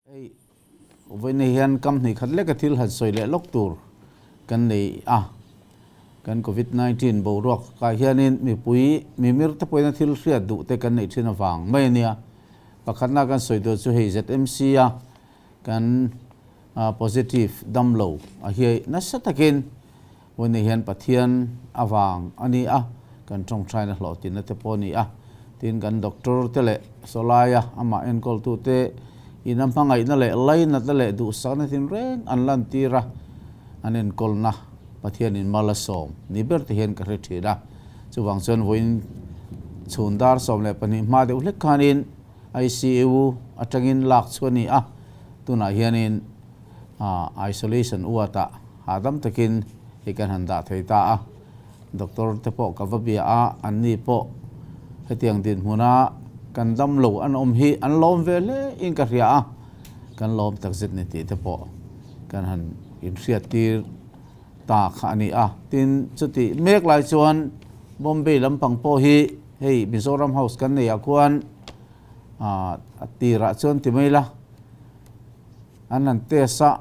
Hei vawiin hian kam hnih khat leka thil han sawi leh lawk tur kan nei a, kan Covid 19 boruak ah hianin mipui mimir te pawhin a thil hriat duh te kan neih thin avang mai a nia. Pakhatna kan sawi tur chu hei ZMC a kan positive damlo a hiai nasa takin vawiin hian Pathian avang a ni a, kan tawngtaina hlawhtinna te pawh a ni a, tin kan doctor te leh sawlaia amah enkawltute ina hmangaihna leh lainatna leh duhsakna tinreng an lantir a, an enkawlna Pathianin mal a sawm ni ber te hian ka hre thin a, chuvang chuan vawiin chhun dar 12 hma deuh hlek khanin ICU atangin lak chu a ni a, tunah hianin isolation ward ah hahdam takin hei kan han dah thei ta a, doctor te pawh ka va bia a, anni pawh hetiang dinhmuna kan dam lo an awm hi an lawm ve hle in ka hria a, kan lawm takzet ni tih te pawh kan han inhriat tir ta kha a ni a. Tin, chutih mek lai chuan Bombay lampang pawh hi hei Mizoram House kan neih ah khuan a tirah chuan ti mai la, An han test a,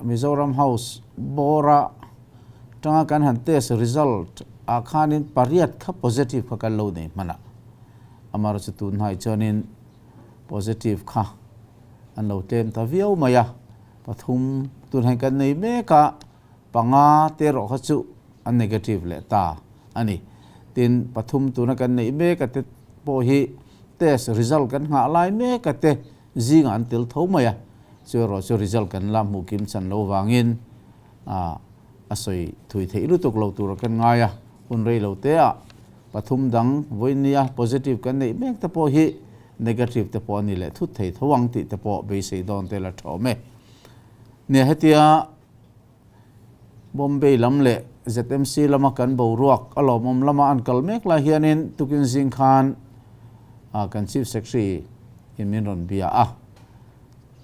Mizoram House bawra tanga kan han test result ah khanin pariat kha positive kha kan lo nei hman a, amaherawhchu tun hnai chuanin positive kha an lo tlem ta viau mai a, pathum tun hian kan nei mek a, panga te erawh kha chu an negative leh ta a ni. Tin, pathum tuna kan neih mek a te pawh hi test result kan nghah lai mek a te Zingah an tel tho mai a, chu erawh chu result kan la hmuh kim chan lo vangin a sawi thui theih lutuk lo tur kan ngai a, hun rei lo te ah pathum dang vawinia positive kan neih mek te pawh hi negative te pawh a ni leh thut thei tho ang tih te pawh beisei dawn te la tha awm e. Nia hetia Bombay lam leh ZMC lama kan boruak a lawmawm lama an kal mek lai hianin tukin zing khan kan Chief Secretary in min rawn bia a,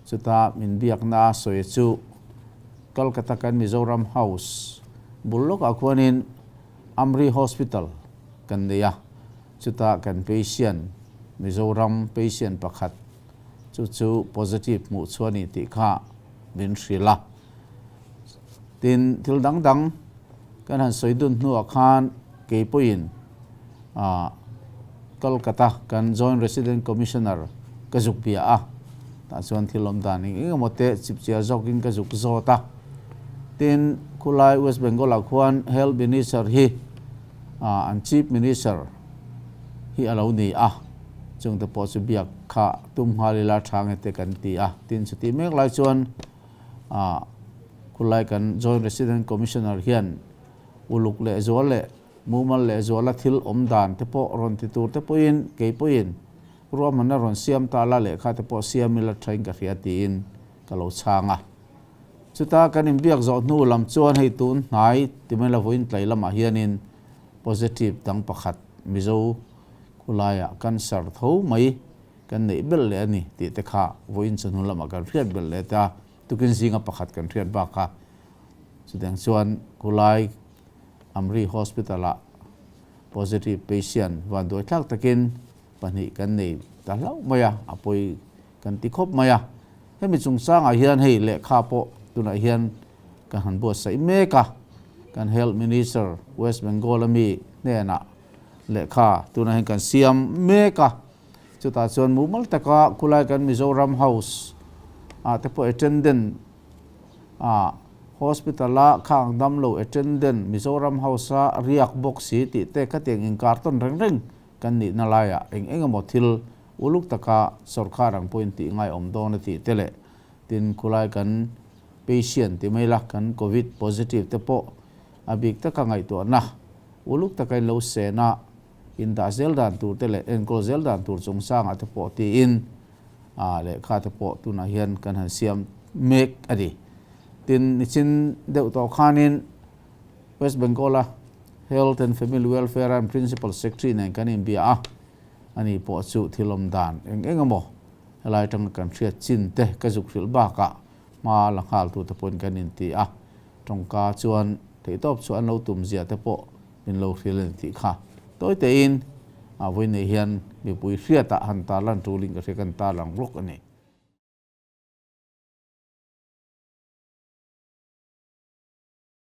chuta min biakna sawi chu Kolkata kan Mizoram House bul lawkah khuanin Amri Hospital kan nei a, chuta kan patient Mizoram patient pakhat chu chu positive hmuh chhuah a ni tih kha min hrilh a. Tin, thil dang dang kan han sawi dun hnuah khan kei pawhin Kolkata kan Joint Resident Commissioner ka zuk bia a, tah chuan thil awm dan eng eng emaw te chipchiar zawkin ka zuk zawt a. Tin, khulai West Bengal ah khuan Health Minister hi an Chief Minister hi a lo ni a, chungte pawh chu biak kha tum nghal ila tha nge te kan ti a. Tin, chutih mek lai chuan Ah, khulai kan Joint Resident Commissioner hian uluk leh zual leh mumal leh zuala thil awm dan te pawh rawn ti tur te pawhin kei pawhin ruahmanna rawn siam ta la lehkha te pawh siam ila thain ka hria tiin ka lo chhang a. Chuta kan inbiak zawh hnu lam chuan hei tun hnai ti mai lavoin tlai lamah hianin positive dang pakhat Mizo khulaiah cancer tho mai Kan neih belh leh a ni tih te kha vawiin chawhnu lamah kan hriat belh leh ta, tukin zinga pakhat kan hriat bak kha. Chutiang chuan Kulai Amri Hospital ah positive patient vanduai thlak takin pahnih kan nei ta hlauh mai a, a pawi kan ti khawp mai a. Hemi chungchangah hian hei lehkha pawh tunah hian kan han buatsaih mek a, kan Health Minister West Bengal ami hnenah lehkha tunah hian kan siam mek a. Chutah chuan mumal taka khulai kan Mizoram House ah te pawh attendant ah hospital a khang dam lo attendant Mizoram House a riak bawk si tih te khatiang inkar tawn reng reng kan nihna laiah eng eng emaw thil uluk taka sorkar ang pawhin tih ngai awm dawn a tih te leh tin khulai kan patient ti mai la kan covid positive te pawh a bik taka ngaihtuahna uluk taka in lo sen a Indah zel dan tur te leh enkawl zel dan tur chungchangah te pawh tiin lehkha te pawh tunah hian kan han siam mek a ni. Tin, nichin deuh tawh khanin West Bengal-a Health and Family Welfare and Principal Secretary nen kan inbia a, ani pawh chu thil awm dan eng eng emaw helai atanga kan hriat chin te ka zuk hrilh bakah hma la nghal tute pawhin kan inti a, tawngka chuan theihtawp chu an lo tum zia te pawh Min lo hrilh a ni tih kha tawi tein a vawi nei hian mipui hriatah han tarlan tulin ka hria kan tarlang rawk a ni.